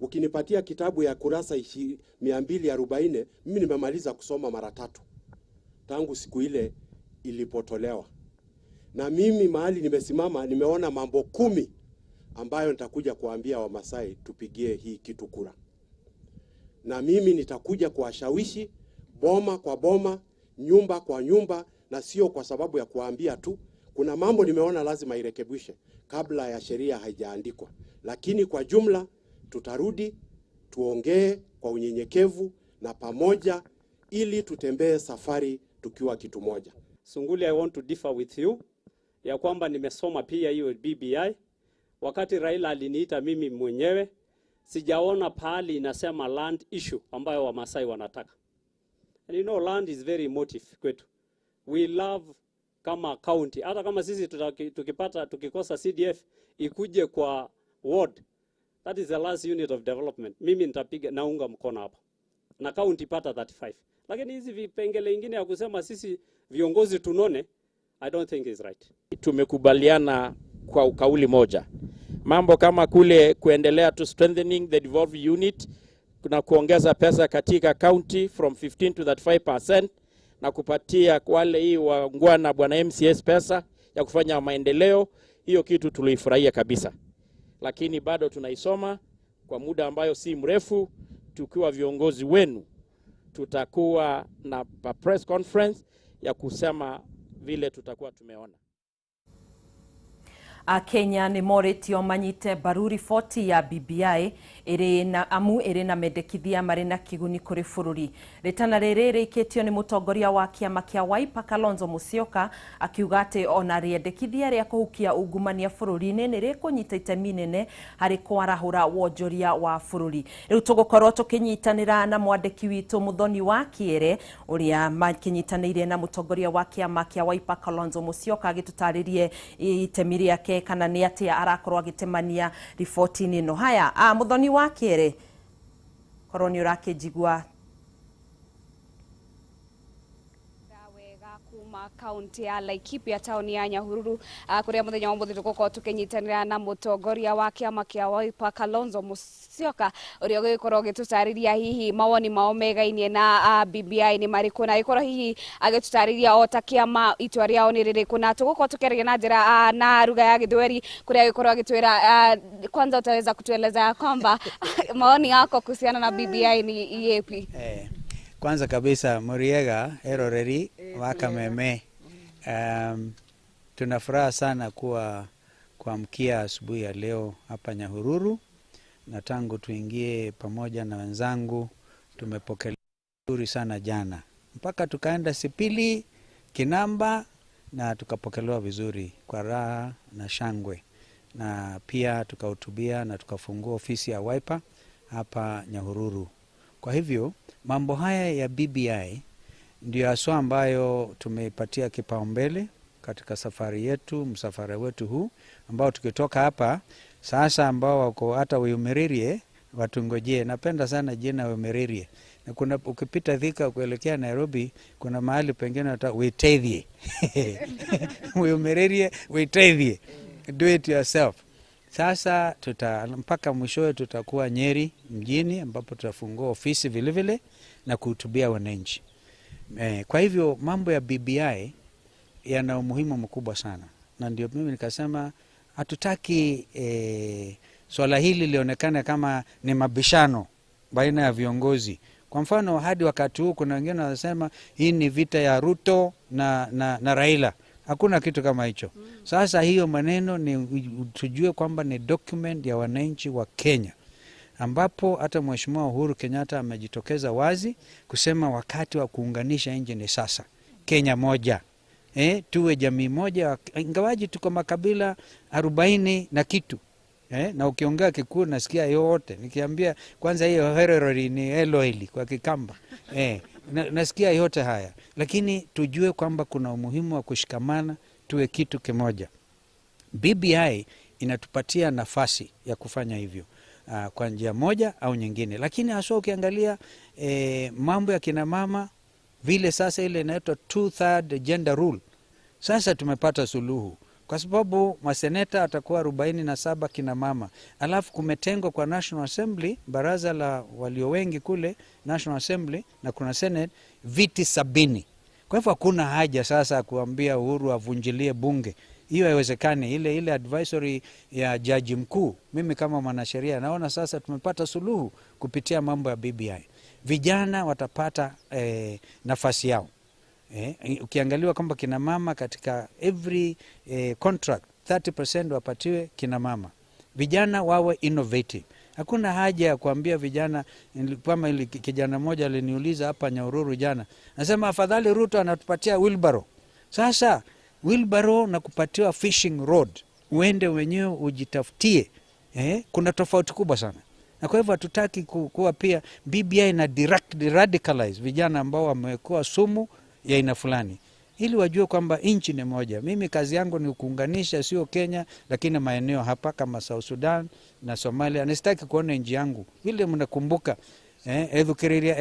Ukinipatia kitabu ya kurasa 240, mimi nimemaliza kusoma mara tatu tangu siku ile ilipotolewa. Na mimi mahali nimesimama nimeona mambo 10 ambayo nitakuja kuambia Wamasai tupigie hii kitu kura. Na mimi nitakuja kuwashawishi boma kwa boma, nyumba kwa nyumba, na sio kwa sababu ya kuambia tu. Kuna mambo nimeona lazima irekebishe kabla ya sheria haijaandikwa. Lakini kwa jumla tutarudi tuongee kwa unyenyekevu na pamoja ili tutembee safari tukiwa kitu moja. Sunguli, I want to differ with you ya kwamba nimesoma pia hiyo BBI. Wakati Raila aliniita mimi mwenyewe, sijaona pahali inasema land issue ambayo Wamasai wanataka. And you know, land is very emotive kwetu. We love kama county. Hata kama sisi tukipata, tukikosa CDF ikuje kwa ward. That is the last unit of development. Mimi nitapiga naunga mkono hapa. Na county pata 35. Lakini hizi vipengele ingine ya kusema sisi viongozi tunone, I don't think is right. Tumekubaliana kwa kauli moja. Mambo kama kule kuendelea to strengthening the devolved unit na kuongeza pesa katika county from 15 to 35% na kupatia wale hii wangwana bwana MCS pesa ya kufanya maendeleo, hiyo kitu tulifurahia kabisa. Lakini bado tunaisoma kwa muda ambayo si mrefu. Tukiwa viongozi wenu tutakuwa na press conference ya kusema vile tutakuwa tumeona. Akenya nĩ morĩtio manyite mbaru riboti ya BBI ĩrĩ na amu ĩrĩ na mendekithia marĩ na kĩguni kũrĩ bũrũri. Rĩtana rĩrĩ rĩikĩtio nĩ mũtongoria wa kĩama kĩa Wiper Kalonzo Musyoka akiuga atĩ ona rĩendekithia rĩa kũhukia ungumania bũrũri-inĩ nĩ rĩkũnyita itemi nene harĩ kwarahũra wonjoria wa bũrũri. Rĩu tũgũkorwo tũkĩnyitanĩra na mwandĩki witũ Muthoni wa Kĩere ũrĩa makĩnyitanĩire na mũtongoria wa kĩama kĩa Wiper Kalonzo Musyoka agĩtũtarĩrie itemi rĩake kana nĩ atĩa arakorwo agĩtemania riboti-inĩ ĩno. Haya, Muthoni wa Kĩere, korwo nĩ ũrakĩnjigua. Kuma kaunti ya Laikipia tauni ya Nyahururu kuria muthenya wa muthi tugukorwo tukinyitanira na mutongoria wa kiama kia Wiper Kalonzo Musyoka uria ugikorwo agitutariria hihi mawoni mao megainie na BBI ni mariku na ikorwo hihi agitutariria o ta kiama itua riao ni ririku, na tugukorwo tukiaria na njira na lugha ya Githweri kuria agikorwo agitwira. Kwanza utaweza kutueleza kwamba maoni yako kuhusiana na BBI ni yepi? Kwanza kabisa Muriega eroreri wakameme. Tuna furaha sana kuwa kuamkia asubuhi ya leo hapa Nyahururu, na tangu tuingie pamoja na wenzangu tumepokelewa vizuri sana jana mpaka tukaenda Sipili Kinamba na tukapokelewa vizuri kwa raha na shangwe, na pia tukahutubia na tukafungua ofisi ya Wiper hapa Nyahururu. Kwa hivyo mambo haya ya BBI ndio haswa ambayo tumeipatia kipaumbele katika safari yetu, msafara wetu huu ambao tukitoka hapa sasa, ambao wako hata Uyumiririe watungojee. Napenda sana jina Uyumiririe. Na kuna ukipita Thika kuelekea Nairobi kuna mahali pengine hata Witeithie. Uyumiririe, Witeithie. Do it yourself. Sasa mpaka mwishowe tutakuwa Nyeri mjini ambapo tutafungua ofisi vile vile na kuhutubia wananchi. Kwa hivyo mambo ya BBI yana umuhimu mkubwa sana, na ndio mimi nikasema hatutaki swala hili lionekane kama ni mabishano baina ya viongozi. Kwa mfano hadi wakati huu kuna wengine wanasema hii ni vita ya Ruto na Raila. Hakuna kitu kama hicho. Sasa hiyo maneno ni tujue kwamba ni document ya wananchi wa Kenya, ambapo hata Mheshimiwa Uhuru Kenyatta amejitokeza wazi kusema wakati wa kuunganisha nchi ni sasa. Kenya moja. Tuwe jamii moja, ingawaji tuko makabila 40 na kitu. Na ukiongea Kikuyu nasikia yote. Nikiambia kwanza hiyo Herero ni Eloeli kwa Kikamba. Nasikia yote haya. Lakini tujue kwamba kuna umuhimu wa kushikamana, tuwe kitu kimoja. BBI inatupatia nafasi ya kufanya hivyo kwa njia moja au nyingine. Lakini haswa ukiangalia mambo ya kina mama vile sasa ile inaitwa 2/3 gender rule. Sasa tumepata suluhu. Kwa sababu maseneta atakuwa 47 kina mama, alafu kumetengwa kwa National Assembly, baraza la walio wengi kule National Assembly, na kuna Senate viti 70. Kwa hivyo hakuna haja sasa kuambia Uhuru avunjilie bunge, hiyo haiwezekani. Ile advisory ya jaji mkuu, mimi kama mwanasheria naona sasa tumepata suluhu kupitia mambo ya BBI. Vijana watapata nafasi yao. Ukiangaliwa kwamba kina mama katika every contract 30% wapatiwe kina mama. Vijana wawe innovative. Hakuna haja ya kuambia vijana, kama kijana mmoja aliniuliza hapa Nyahururu jana, anasema afadhali Ruto anatupatia wheelbarrow. Sasa wheelbarrow na kupatiwa fishing rod, uende wenyewe ujitafutie. Kuna tofauti kubwa sana. Na kwa hivyo hatutaki kuwa pia BBI na direct radicalize vijana ambao wamekuwa sumu ya aina fulani, ili wajue kwamba nchi ni moja. Mimi kazi yangu ni kuunganisha, sio Kenya, lakini maeneo hapa kama South Sudan na Somalia. Nisitaki kuona nchi yangu vile. Mnakumbuka Edhukiriria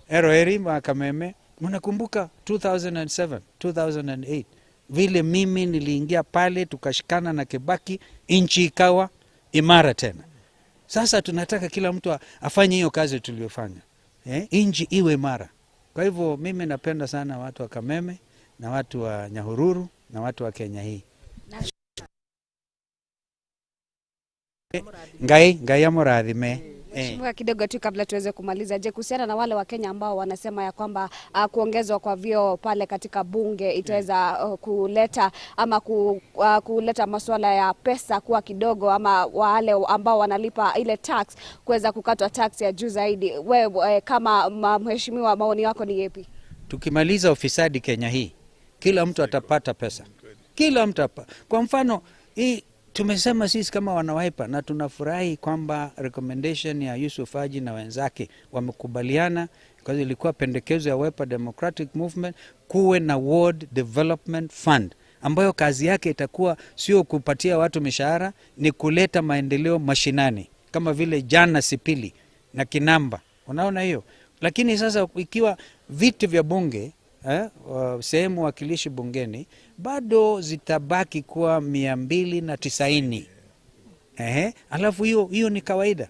Eroeri Makameme, mnakumbuka 2007 2008 vile mimi niliingia pale, tukashikana na Kibaki, nchi ikawa imara tena. Sasa tunataka kila mtu afanye hiyo kazi tuliyofanya, nchi iwe imara. Kwa hivyo mimi napenda sana watu wa Kameme na watu wa Nyahururu na watu wa Kenya hii. Ngai amurathime. Mheshimiwa, kidogo tu kabla tuweze kumaliza, je, kuhusiana na wale wa Kenya ambao wanasema ya kwamba kuongezwa kwa vyeo pale katika bunge itaweza kuleta ama kuleta masuala ya pesa kuwa kidogo, ama wale ambao wanalipa ile tax kuweza kukatwa tax ya juu zaidi, wewe kama mheshimiwa, maoni yako ni yapi? Tukimaliza ufisadi Kenya hii, kila mtu atapata pesa. Kila mtu. Kwa mfano hii tumesema sisi kama wana Wiper, na tunafurahi kwamba recommendation ya Yusuf Haji na wenzake wamekubaliana, kwa ilikuwa pendekezo ya Wiper Democratic Movement kuwe na Ward Development Fund ambayo kazi yake itakuwa sio kupatia watu mishahara, ni kuleta maendeleo mashinani, kama vile jana Sipili na Kinamba, unaona hiyo. Lakini sasa ikiwa viti vya bunge sehemu wakilishi bungeni bado zitabaki kuwa 290. Alafu hiyo ni kawaida,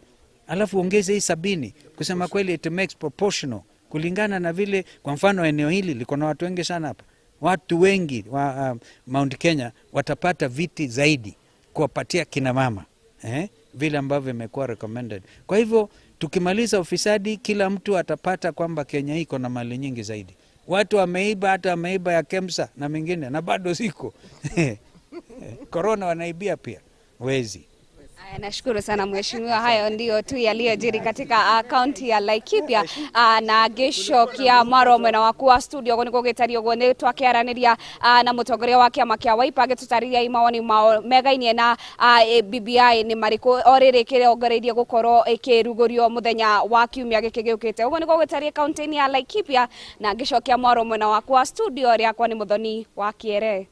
alafu ongeze hii 70. Kusema kweli it makes proportional kulingana na vile, kwa mfano eneo hili liko na watu wengi sana hapa, watu wengi wa Mount Kenya watapata viti zaidi kuwapatia kina mama vile ambavyo imekuwa recommended. Kwa hivyo tukimaliza ufisadi, kila mtu atapata kwamba Kenya iko na mali nyingi zaidi. Watu wameiba, hata wameiba ya KEMSA na mengine, na bado ziko Corona wanaibia pia wezi. Aya, nashukuru sana mheshimiwa. Hayo ndio tu yaliyojiri katika kaunti ya Laikipia na gĩcokia mwaro mwena waku wa studio guo nĩguo gĩtariĩ ũguo nĩ twakĩaranĩria na mũtongoria wa kĩama kĩa Wiper agĩtũtarĩria mawoni mao megainie na BBI nĩ marĩkũ o rĩrĩ kĩrongoreirie gũkorwo ĩkĩrugũrio mũthenya wa kiumia gĩkĩ gĩũkĩte. Ũguo nĩguo gĩtariĩ kaunti-inĩ ya Laikipia na ngĩcokia mwaro mwena waku wa studio rĩakwa nĩ Mũthoni wa Kĩere.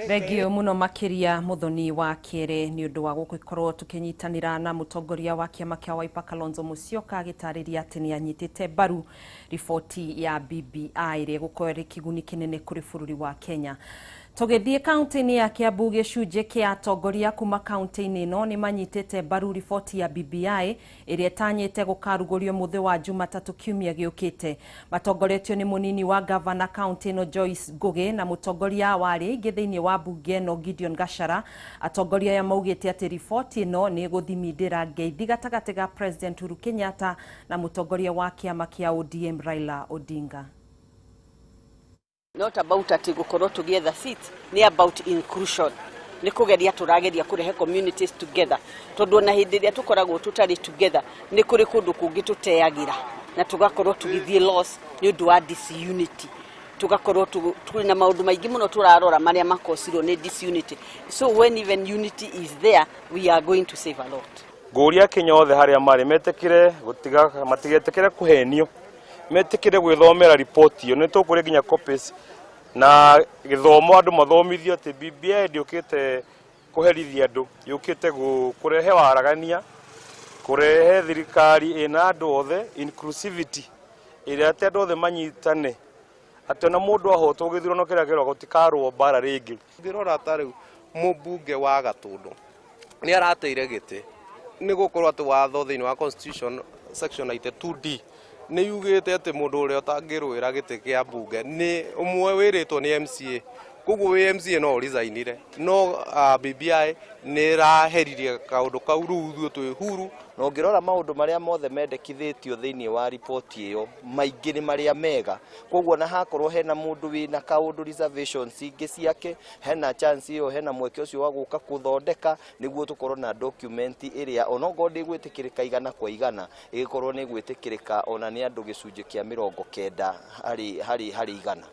Thengio muno makiria Muthoni wa Kĩere nĩ ũndũ wa gũgĩkorwo tũkĩnyitanĩra na mũtongoria wa kĩama kĩa Wiper Kalonzo Musyoka agĩtarĩria atĩ nĩ anyitĩte mbaru riboti ya BBI ĩrĩa ĩgũkorwo ĩrĩ kĩguni kĩnene kũrĩ bũrũri wa Kenya. Tũgĩthiĩ kaunti-inĩ ya Kiambu, gĩcunjĩ kĩa atongoria kuma kaunti-inĩ ĩno nĩ manyitĩte mbaru riboti ya BBI ĩrĩa ĩtanyĩte gũkarugũrio mũthĩ wa Jumatatũ kiumia gĩũkĩte. Matongoretio nĩ mũnini wa gavana kaunti ĩno Joyce Ngugi na mũtongoria wa arĩa aingĩ thĩinĩ wa mbunge ĩno Gideon Gachara. Atongoria aya maugĩte atĩ riboti ĩno nĩ ĩgũthimindĩra ngeithi gatagatĩ ga President Uhuru Kenyatta na mũtongoria wa kĩama kĩa ODM Raila Odinga. Not about ati gukorwo tugietha seats, ni about inclusion, ni kugeria turageria kurehe communities together, tondu ona hindi iria tukoragwo tutari together ni kuri kundu kungi tuteagira na tugakorwo tugithie loss ni undu wa disunity, tugakorwo turi na maundu maingi muno turarora maria makosirwo ni disunity. So when even unity is there, we are going to save a lot. Nguria Kenya othe haria mari metikire gutiga matigetikire kuhenio, metikire gwithomera report iyo, ni tukuria nginya copies na githomo andu mathomithio ati BBI ndiukite kuherithia andu, yukite kurehe waragania, kurehe thirikari ina andu othe, inclusivity ĩrĩa atĩ andũ othe manyitane, Atĩ ona mũndũ ahotwo gĩthurano kĩrĩa kĩroka gũtikarũo mbara rĩngĩ. Ngĩrora ta rĩu mũmbunge wa Gatũndũ nĩ arateire gĩtĩ nĩ gũkorwo atĩ watho thĩinĩ wa constitution section 92D nĩ yugĩte atĩ mũndũ ũrĩa ũtangĩrũĩra gĩtĩ kĩa mbunge nĩ ũmwe wĩrĩtwo nĩ MCA, koguo wĩ MCA no ũricainire, no BBI nĩ ĩraheririe kaũndũ kau, rĩu ithuĩ twĩ huru. Na ũngĩrora maũndũ marĩa mothe mendekithĩtio thĩinĩ wa riboti ĩyo, maingĩ nĩ marĩa mega, koguo na hakorwo hena mũndũ wĩna kaũndũ reservations ingĩ ciake, hena chance ĩyo, hena mweke ũcio wa gũka kũthondeka nĩguo tũkorwo na document ĩrĩa onokorwo ndĩgwĩtĩkĩrĩka igana kwa igana, ĩgĩkorwo nĩ gwĩtĩkĩrĩka ona nĩ andũ gĩcunjĩ kĩa 90 harĩ igana.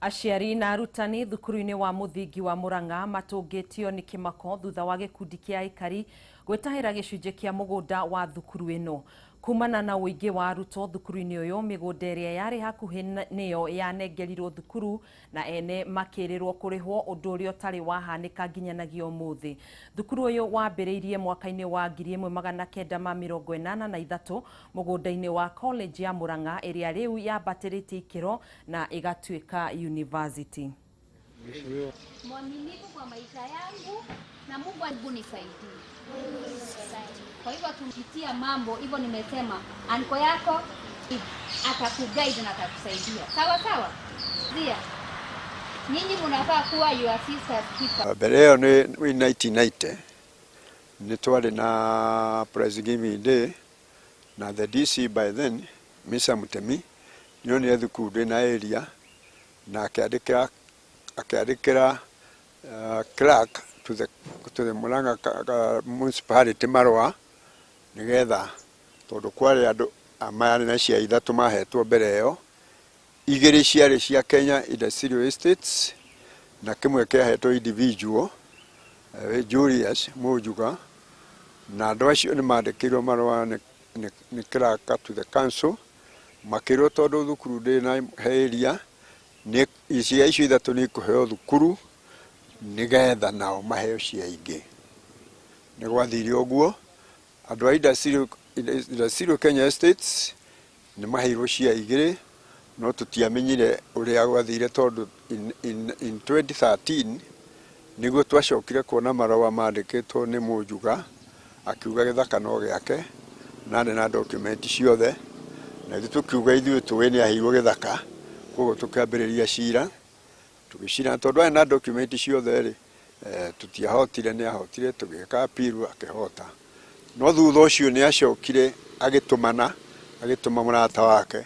Aciari na arutani thukuru-inĩ wa mũthingi wa Murang'a matũngĩtio nĩ kĩmako thutha wa gĩkundi kĩa aikari gwĩtahĩra gĩcunjĩ kĩa mũgũnda wa thukuru ĩno. Kumana na ũingĩ wa arutwo thukuru-inĩ ũyũ, mĩgũnda ĩrĩa yarĩ hakuhĩ nĩyo yanengerirwo thukuru na ene makĩrĩrwo kũrĩhwo, ũndũ ũrĩa ũtarĩ wahanĩka nginyanagia ũmũthĩ. Thukuru ũyũ wambĩrĩirie mwaka-inĩ wa 1983 mũgũnda-inĩ wa college ya Murang'a ĩrĩa rĩu yambatĩrĩte ikĩro na ĩgatuĩka university. Mwaminifu kwa maisha yangu na Mungu anisaidie. Kwa hivyo tukitia mambo hivyo, nimesema anko yako atakuguide na atakusaidia. Sawa sawa? Zia. Nyinyi mnafaa kuwa your sister's keeper. Mbere ĩyo nĩ 1990 nĩ twarĩ na Prize Giving Day na the DC by then Mr. Mutemi nĩonire thukuru ndĩ na area na akĩandĩkĩra clerk to the Murang'a municipality marũa nĩgetha, tondũ kwarĩ andũ marĩ na cia ithatũ mahetwo mbere ĩyo, igĩrĩ ciarĩ cia Kenya Industrial Estates na kĩmwe kĩahetwo individual Julius Mujuga, na andũ acio nĩ mandĩkĩirwo marũa nĩ clerk to the council makĩrwo tondũ thukuru ndĩ na area nĩ cia icio ithatũ nĩ ikũheo thukuru nĩgetha nao maheo cia ingĩ. Nĩ gwathire ũguo andũ a Industrial Kenya Estates nĩ maheirwo cia igĩrĩ, no tũtiamenyire ũrĩa gwathire tondũ in 2013 nĩguo twacokire kuona marũa mandĩkĩtwo nĩ Mũnjuga akiuga gĩthaka no gĩake na arĩ na document ciothe, na ithuĩ tũkiuga ithuĩ tũĩ nĩ aheirwo gĩthaka, koguo tũkĩambĩrĩria cira tũgĩcira tondũ arĩ na document ciothe rĩ, tũtiahotire, nĩ ahotire, tũgĩka appeal akĩhota. No thutha ũcio nĩ acokire agĩtũmana, agĩtũma mũrata wake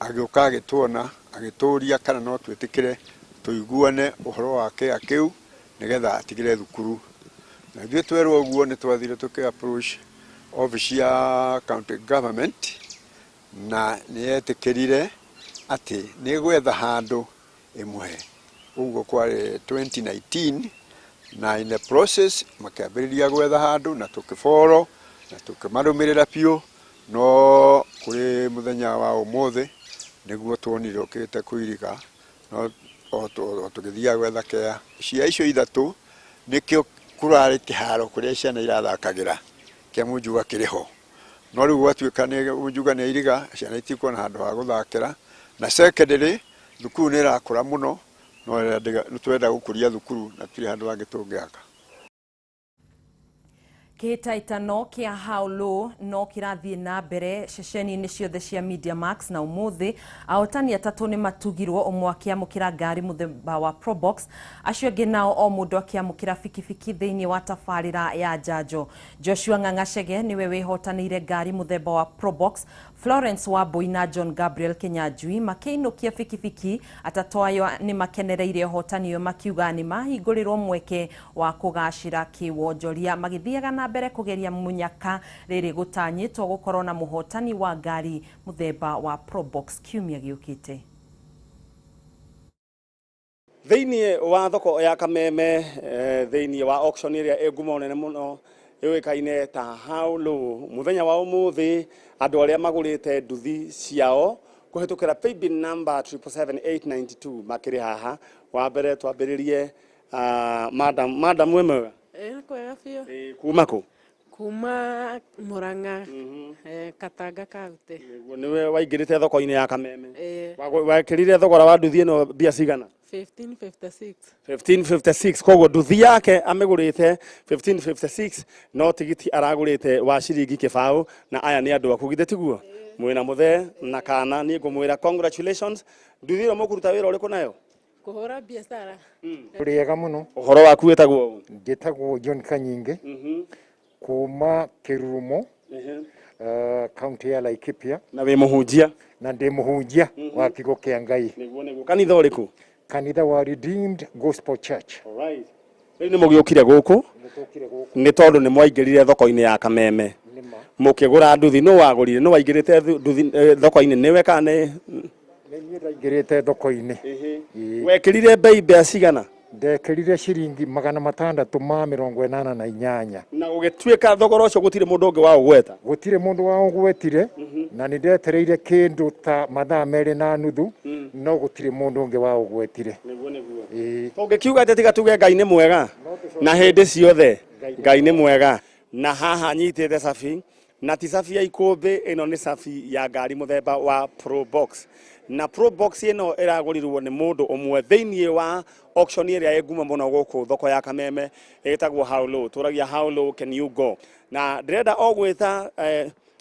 agĩũka agĩtuona agĩtũria kana no twĩtĩkĩre tũiguane ũhoro wa kĩa kĩu nĩgetha atigĩre thukuru. Na ithuĩ twerwo ũguo nĩ twathire tũkĩ approach office ya county government na nĩ yetĩkĩrire atĩ nĩ gwetha handũ ĩmũhe. Ũguo kwarĩ 2019 na in the process makĩambĩrĩria gwetha handũ na tũkĩboro na tũkĩmarũmĩrĩra biũ, no kũrĩ mũthenya wa ũmũthĩ nĩguo tuonire ũkĩte kũiriga, no o tũgĩthiaga gwetha kea cia icio ithatũ nĩkĩo kũrarĩ kĩharo kũrĩa ciana irathakagĩra kĩa Mũnjuga kĩrĩ ho, no rĩu gwatuĩka nĩ Mũnjuga nĩ airiga, ciana itikuona handũ ha gũthakĩra. Na secondary thukuru nĩ ĩrakũra mũno, no nĩ twenda gũkũria thukuru na tũtirĩ handũ hangĩ tũngĩaka. Kĩhĩtahĩtano kĩa How Low no kĩrathiĩ na mbere ceceni-inĩ ciothe cia Media Max, na ũmũthĩ ahotani atatũ nĩ matugirwo, ũmwe akĩamũkĩra ngari mũthemba wa Probox, acio angĩ nao o mũndũ akĩamũkĩra bikibiki thĩinĩ wa tabarĩra ya njanjo. Joshua Ng'ang'a-Chege nĩwe wĩhotanĩire ngari mũthemba wa Probox, Florence Wambui na John Gabriel Kinyanjui makĩinũkia bikibiki. Atatũ ayo nĩ makenereire ũhotani ũyũ makiuga nĩ mahingũrĩrwo mweke wa kũgacĩra kĩwonjoria, magĩthiaga na mbere kũgeria mũnyaka rĩrĩ gũtanyĩtwo gũkorwo na mũhotani wa ngari mũthemba wa Probox kiumia gĩũkĩte. Thĩinĩ wa thoko ya Kameme, thĩinĩ wa auction ĩrĩa ĩ ngumo nene mũno yũĩkaine ta How Low, mũthenya wa ũmũthĩ andũ arĩa magũrĩte nduthi ciao kũhĩtũkĩra paybill number 777892 makĩrĩ haha. Wa mbere twambĩrĩrie madam, madam wĩ mwega? Ĩ kwega biũ. Kuma kũ? Kuma Murang'a, Katanga County. Niwe waingirite thoko-inĩ ya Kameme. Eh. Wekĩrire thogora wa nduthi ĩno mbia cigana? 1556. 1556. Koguo nduthi yake amĩgũrĩte 1556, no tigiti aragũrĩte wa ciringi 0. Na aya nĩ andũ aku, githĩ tiguo? Mwĩna mũthee na kana niĩ ngũmwĩra congratulations. Nduthi ĩno mũkũruta wĩra ũrĩkũ nayo? Kũhũra biacara. Ũrĩega mũno. Ũhoro waku wĩtagwo ũ? Njĩtagwo John Kanyinge kuma Kĩrurumo, kaunti ya Laikipia. Na wĩ mũhunjia? Na ndĩ mũhunjia wa kiugo kĩa Ngai. Nĩguo, nĩguo. Kanitha ũrĩkũ? Kanitha wa Redeemed Gospel Church. Alright. Rĩu nĩ mũgĩũkire gũkũ nĩ tondũ nĩ mwaingĩrire thoko-inĩ ya Kameme mũkĩgũra nduthi. Nũ wagũrire? Nũ waingĩrĩte nduthi thoko-inĩ, nĩwe kana nĩ? Nĩ niĩ ndaingĩrĩte thoko-inĩ. Wekĩrire mbei mbeca cigana? Ndekĩrire ciringi 688. Na gũgĩtuĩka thogora ũcio gũtirĩ mũndũ ũngĩ wa ũgweta? Gũtirĩ mũndũ wa ũgwetire, na nĩ ndetereire kĩndũ ta mathaa 2.5, no gũtirĩ mũndũ ũngĩ wa ũgwetire. Nĩguo, nĩguo. Ĩĩ. Tũngĩkiuga atĩ tiga tuge Ngai nĩ mwega na hĩndĩ ciothe. Ngai nĩ mwega. Na haha nyitĩte cabi, na ti cabi ya ikũmbĩ, ĩno nĩ cabi ya ngari mũthemba wa Probox. Na Probox ĩno ĩragũrirwo nĩ mũndũ ũmwe thĩinĩ wa auction ĩrĩa ĩ ngumo mũno gũkũ thoko ya Kameme ĩtagwo How Low. Tũragia how low can you go. Na ndĩrenda o gwĩta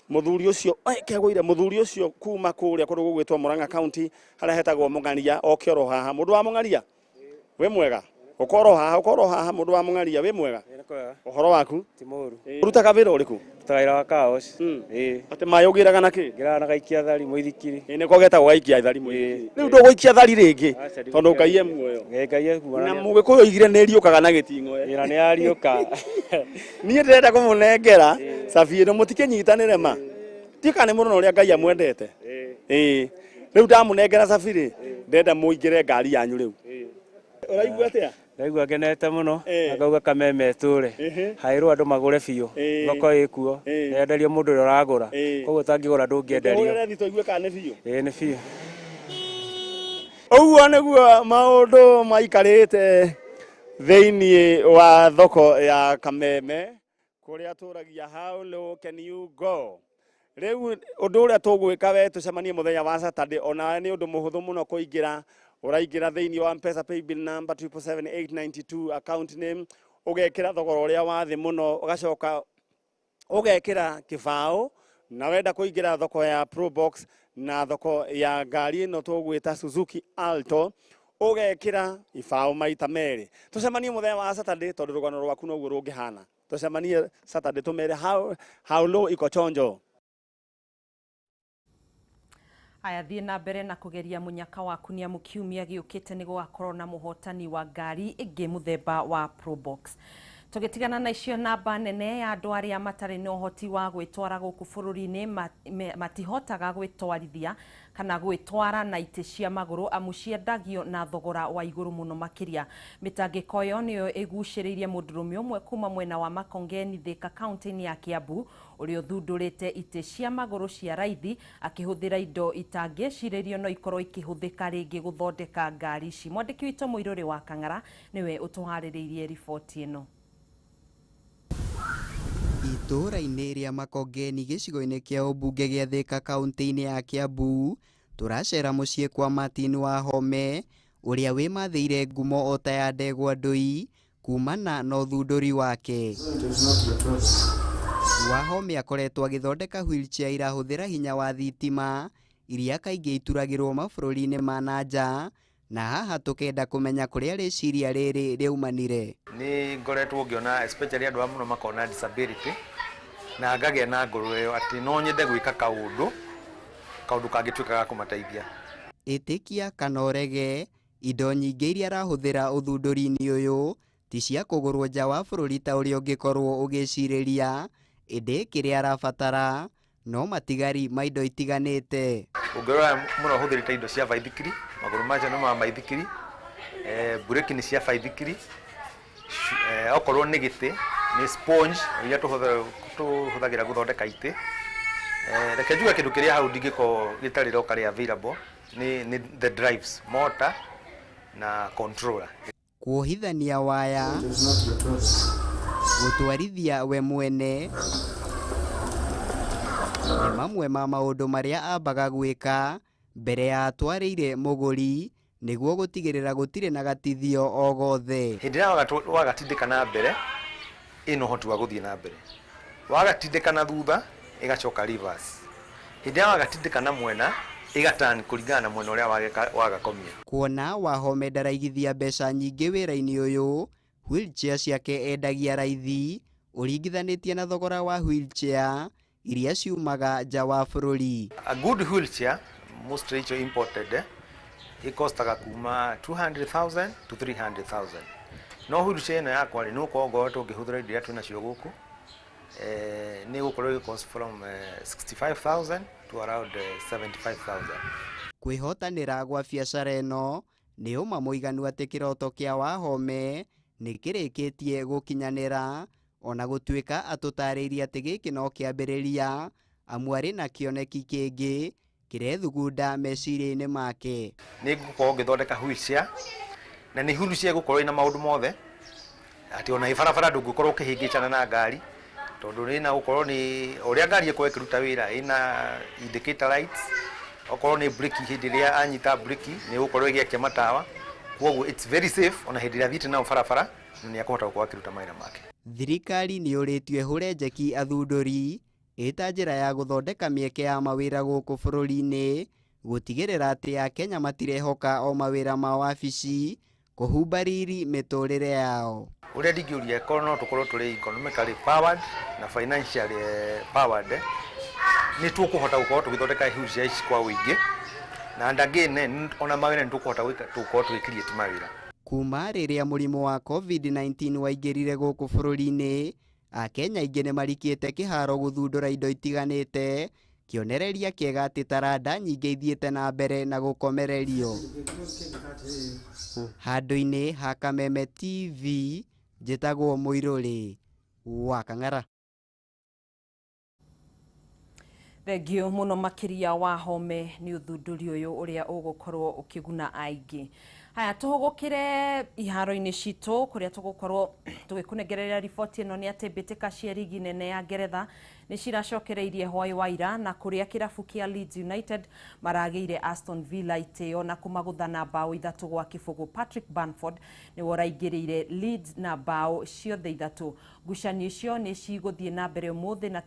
mũthuri ũcio kegũire mũthuri ũcio kuma kũrĩa kũndũ gũgwĩtwo Murang'a County, harĩa hetagwo Mũng'aria, oke oro haha. Mũndũ wa Mũng'aria, wĩ mwega? Ũkorwo haha, ũkorwo haha. Mũndũ wa Mũng'aria, wĩ mwega? Ũhoro waku? Ti mũru. Ũrutaga wĩra ũrĩkũ? Rutaga wĩra wa car wash. Ĩĩ. Atĩ maĩ ũgĩraga na kĩ? Ngĩraga na gaikia thari mũithikiri. Ĩĩ, nĩko getagwo gaikia thari mũithikiri. Rĩu ndũgũikia thari rĩngĩ tondũ Ngai e muoyo. Ngai e muoyo. Na Mũgĩkũyũ oigire nĩ ĩriũkaga na gĩting'oe. Ĩĩ, na nĩ yariũka. Niĩ ndĩrenda kũmũnengera cabi ĩno mũtikĩnyitanĩre ma. Ndiũĩ kana nĩ mũrona ũrĩa Ngai amwendete. Ĩĩ. Rĩu ndamũnengera cabi rĩ, ndĩrenda mũingĩre ngari yanyu rĩu. Ũraigua atĩa? Ndaigua ngenete mũno na ngauga Kameme ĩtũre haĩrwo andũ magũre biũ, thoko ĩkuo, yenderio mũndũ ũrĩa ũragũra, koguo ũtangĩgũra ndũngĩenderio. Ũhũrĩre thitũ igue kana nĩ biũ. Ĩĩ, nĩ biũ. Ũguo nĩguo maũndũ maikarĩte thĩinĩ wa thoko ya Kameme kũrĩa tũragia how low can you go. Rĩu ũndũ ũrĩa tũgwĩka, we tũcemanie mũthenya wa Saturday. Onawe nĩ ũndũ mũhũthũ mũno kũingĩra. Ũraingĩra thĩinĩ wa Mpesa paybill number 777892, account name ũgekĩra thogora ũrĩa wa thĩ mũno, ũgacoka ũgekĩra 0. Na wenda kũingĩra thoko ya Probox na thoko ya ngari ĩno tũgwĩta Suzuki Alto, ũgekĩra 0 maita 2. Tũcemanie mũthenya wa Saturday, tondũ rũgano rwaku noguo rũngĩhana. Tũcemanie Saturday, tũmere how low iko chonjo. Aya, thiĩ na mbere na kũgeria mũnyaka waku nĩ amu kiumia gĩũkĩte nĩ gũgakorwo na mũhotani wa ngari ĩngĩ mũthemba wa Probox. Tũgĩtigana na icio, namba nene ya andũ arĩa matarĩ na ũhoti wa gwĩtwara gũkũ bũrũri-inĩ matihotaga gwĩtwarithia kana gwĩtwara na itĩ cia magũrũ, amu ciendagio na thogora wa igũrũ mũno makĩria. Mĩtangĩko ĩyo nĩyo ĩgucĩrĩirie mũndũrũme ũmwe kuma mwena wa Makongeni, Thika, kaunti-inĩ ya Kiambu, ũrĩa ũthundũrĩte itĩ cia magũrũ cia raithi akĩhũthĩra indo itangĩcirĩrio no ikorwo ikĩhũthĩka rĩngĩ gũthondeka ngari ici. Mwandĩki witũ Mũirũrĩ wa Kang'ara nĩwe ũtũharĩrĩirie riboti ĩno. Itũũra-inĩ rĩa Makongeni, gĩcigo-inĩ kĩa ũmbunge gĩa Thika, kaunti-inĩ ya Kiambu, tũracera mũciĩ kwa Martin Wahome, ũrĩa wĩmathĩire ngumo o ta ya ndegwa ndũi kumana na ũthundũri wake. Wahome akoretwo agĩthondeka wheelchair irahũthĩra hinya wa thitima, iria kaingĩ ituragĩrwo mabũrũri-inĩ ma na nja, na haha tũkenda kũmenya kũrĩa rĩciria rĩrĩ rĩaumanire. Nĩ ngoretwo ngĩona especially andũ aya mũno makoragwo na disability, na ngagĩa na ngoro ĩyo atĩ no nyende gwĩka kaũndũ kangĩtuĩka ga kũmateithia. Ĩtĩkia kana ũrege, indo nyingĩ iria arahũthĩra ũthundũri-inĩ ũyũ ti cia kũgũrwo nja wa bũrũri ta ũrĩa ũngĩkorwo ũgĩcirĩria, ĩndĩ kĩrĩa arabatara no matigari ma indo itiganĩte. Ũngĩrora mũno hũthĩrĩte indo cia baithikiri, magũrũ macio nĩ ma baithikiri, breki nĩ cia baithikiri, okorwo nĩ gĩtĩ nĩ sponge iria tũhũthagĩra gũthondeka itĩ. Reke njuge kĩndũ kĩrĩa hau ndingĩkorwo gĩtarĩ locally available nĩ the drives, motor na controller. Kuohithania waya, Gũtwarithia we mwene nĩ mamwe ma maũndũ marĩa ambaga gwĩka mbere ya atwarĩire mũgũri nĩguo gũtigĩrĩra gũtirĩ na gatithio o gothe. Hĩndĩ ĩrĩa wagatindĩka na mbere ĩna ũhoti wa gũthiĩ na mbere, wagatindĩka na thutha ĩgacoka reverse, hĩndĩ ĩrĩa wagatindĩka na mwena ĩgatan kũringana na mwena ũrĩa wagakomia. Kuona Wahome ndaraigithia mbeca nyingĩ wĩra-inĩ ũyũ, wheelchair ciake endagia raithi ũringithanĩtie na thogora wa wheelchair iria ciumaga nja wa bũrũri. A good wheelchair mostly icio imported ikostaga kuma 200,000 to 300,000. No wheelchair ĩno yakwa rĩ, nĩ gũkorwo ngoretwo ngĩhũthĩra indo iria twĩnacio gũkũ, nĩ gũkorwo ĩgĩ from 65,000 to around 75,000. Kwĩhotanĩra gwa biacara ĩno nĩ ũma mũiganu atĩ kĩroto kĩa Wahome nĩ kĩrĩkĩtie gũkinyanĩra, ona gũtuĩka atũtarĩirie atĩ gĩkĩ no kĩambĩrĩria amu arĩ na kĩoneki kĩngĩ kĩrethugunda meciria-inĩ make. Nĩ ngũkorwo ngĩthondeka wheelchair, na nĩ wheelchair ĩgũkorwo ĩna maũndũ mothe, atĩ ona barabara ndũngĩkorwo ũkĩhĩngĩcana na ngari, tondũ ĩna gũkorwo nĩ ũrĩa ngari ĩkorwo ĩkĩruta wĩra, ĩna indicator lights, okorwo nĩ breki hĩndĩ ĩrĩa anyita breki nĩ gũkorwo ĩgĩakia matawa, kwoguo it's very safe ona hĩndĩ ĩrĩa athiĩte nayo barabara na nĩ akũhota gũkorwo akĩruta mawĩra make. Thirikari nĩ yũrĩtio ĩhũre njeki athundũri ĩta njĩra ya gũthondeka mĩeke ya mawĩra gũkũ bũrũri-inĩ, gũtigĩrĩra atĩ Akenya matirehoka o mawĩra ma wabici kũhumba riri mĩtũrĩre yao. Ũrĩa ndingĩũria korwo no tũkorwo tũrĩ economically powered na financially powered, nĩ tũkũhota gũkorwo tũgĩthondeka wheelchair ici kwa ũingĩ, na and again ona mawĩra nĩ tũkũhota gũkorwo tũgĩ-create mawĩra. Kuma rĩrĩa mũrimũ wa COVID-19 waingĩrire gũkũ bũrũri-inĩ, Akenya aingĩ nĩ marikĩte kĩharo gũthundũra indo itiganĩte, kĩonereria kĩega atĩ taranda nyingĩ ithiĩte na mbere na gũkomererio. Handũ-inĩ ha Kameme TV, njĩtagwo Mũirũrĩ wa Kang'ara. Thengio muno makiria Wahome ni uthunduri uyu uria ugukorwo ukiguna aingi. Haya, tuhugukire iharo-inĩ citũ kuria tugukorwo tugikunegereria riboti ĩno nĩ atĩ mbĩtĩka cia rigi nene ya Ngeretha nĩ ciracokereirie hwaĩ wa ira, na kuria kĩrabu kĩa Leeds United maragĩire Aston Villa itĩo na kũmagũtha na bao 3-0. Patrick Bamford nĩwe ũraingĩrĩire Leeds na bao ciothe 3. Ngucanio icio nĩ cigũthiĩ na mbere ũmũthĩ na